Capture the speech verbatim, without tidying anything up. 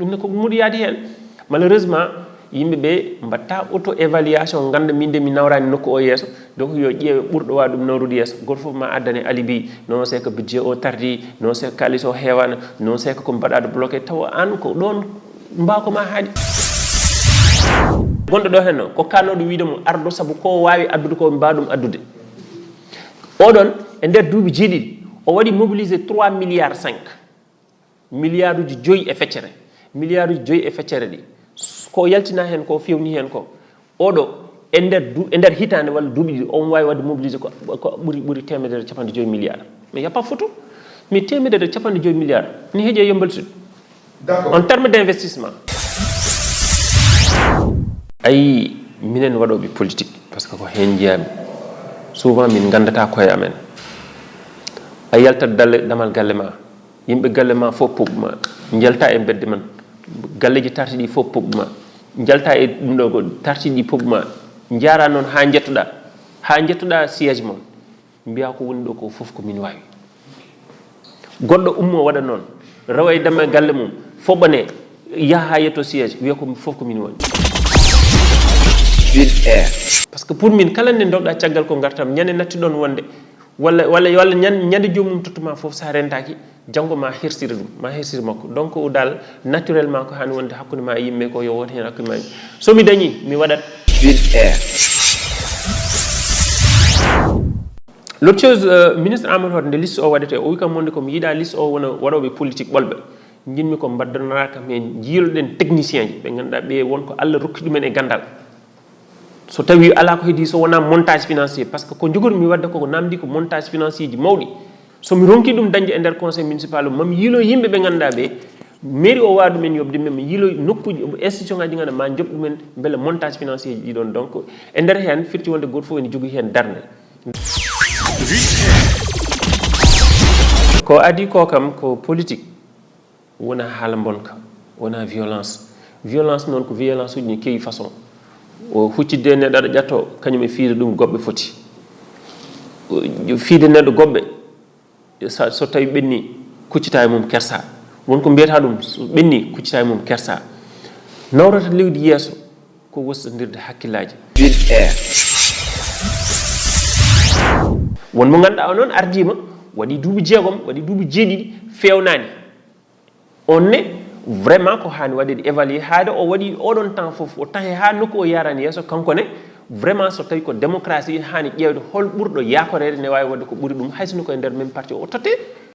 Ɗum ne ko muɗi yaadi heen. Malheureusement, yimɓe ɓe mbatta auto évaluation, ngannda min de mi nawraani nokku o yeeso. Donc yo ƴeewe ɓurɗo wa ɗum nawrude yeeso. Gooto fof ma addane alibi, non c'est que budget o tardi, non c'est que kaalis o heewaana, non c'est que ko mbaɗaɗo bloqué, tawa aan ko ɗoon mbako ma haaɗi. Gonɗo ɗo heen noon ko kannoɗo wiide mo ardo sabu ko waawi addude ko mbaɗum addude. Oɗon e nder duuɓi jeeɗiɗi o waɗi mobilisé trois milliards cinq, milliarduji joyi e feccere, milliarduji joyi e feccere ɗi ko yaltina heen ko fewni heen ko. Oɗo e nder du e nder hitaande walla duuɓi ɗiɗi on waawi waɗde mobilisé ko ko ɓuri ɓuri temedere capanɗe joyi milliard. Mais y a pas photo. Mais temedere capanɗe joyi milliard ne heeƴi e Yeumbeul Sud. D'accord. En terme d' investissement. Ayi, minen waɗooɓe politique, parce que ko heen njiyaami, souvent min nganndata koye amen. A yaltat dalle damal galle ma, yimɓe galle ma fof puɓɓ ma, njalta e mbedde man, galleeji tarti ɗi fof puɓɓ ma, njalta e ɗum ɗo ko tarti ɗi puɓɓ ma, njaara noon haa njettoɗa, haa njettoɗa siège mon. Mbiya ko woni ɗo ko fof ko min waawi. Goɗɗo ummo waɗa noon, rewa e dammal galle mum, foɓɓane, yaha haa yetto siège, wiya ko fof ko min waɗi. Vide air. Parce que pour min, kala nde ndogɗa caggal ko ngartam, ñande nattiɗon wonde, walla walla walla ñan- ñande joomum tottuma fof, sa rentaaki, janngo ma hersir ɗum, ma hersir makko. Donc o dal naturellement ko haani wonde hakkunde ma e yimɓe ko yo won heen hakkunde ma e yimɓe. So mi dañi, mi waɗat. Vide air. L' autre chose, euh, ministre Amadou Hott, nde liste o waɗete, o wi kam wonde ko mi yiɗa liste o wona waɗooɓe politique ɓolɓe. Njiɗmi ko mbaddanaraa kam heen, njiiloɗen technicien ji ɓe ngannduɗaa ɓe won ko Allah rokki ɗumen e ganndal. So tawi alaa ko heddii so wonaa montage financier, parce que ko njogormi waɗde koko naamndii ko montage financier ji mawɗi. So mi ronkii ɗum dañde e nder conseil municipal o, mami yiilo yimɓe ɓe ngannduɗaa ɓe, mairie o waawa ɗumen yoɓde, mami yiilo nokkuuji, institution ngaji ɗi ngannduɗaa ma njoɓ ɗumen mbele montage financier ji ɗi ɗoon. Donc e nder heen firti wonde gooto fof ene jogii heen darnde. Ko adii ko kam ko politique, wonaa haala mbonka, wonaa violence. Violence noon ko violence uji ne keewi façon. O huccitde e neɗɗo aɗa ƴatto, kañum e fiide ɗum goɓɓe foti. O fiide neɗɗo goɓɓe, sa- so tawi ɓenni, kuccita e mum kersa. Won ko mbiyata ɗum, so ɓenni, kuccita e mum kersa. Nawrata lewdi yeeso ko wostondirde hakkillaaji. Vide air. Won mo ngannduɗaa o noon ardiima, waɗi duuɓi jeegom, waɗi duuɓi jeeɗiɗi, feewnaani. On ne, vraiment ko haani waɗeede évalué, haade o waɗi oɗon temps fof, o tahe haa nokku o yaarani yeeso, kanko ne, vraiment so tawi ko démocratie, haani ƴeewde hol ɓurɗo yaakoreede ne waawi waɗde ko ɓuri ɗum, hay sinno ko e nder même parti o totte.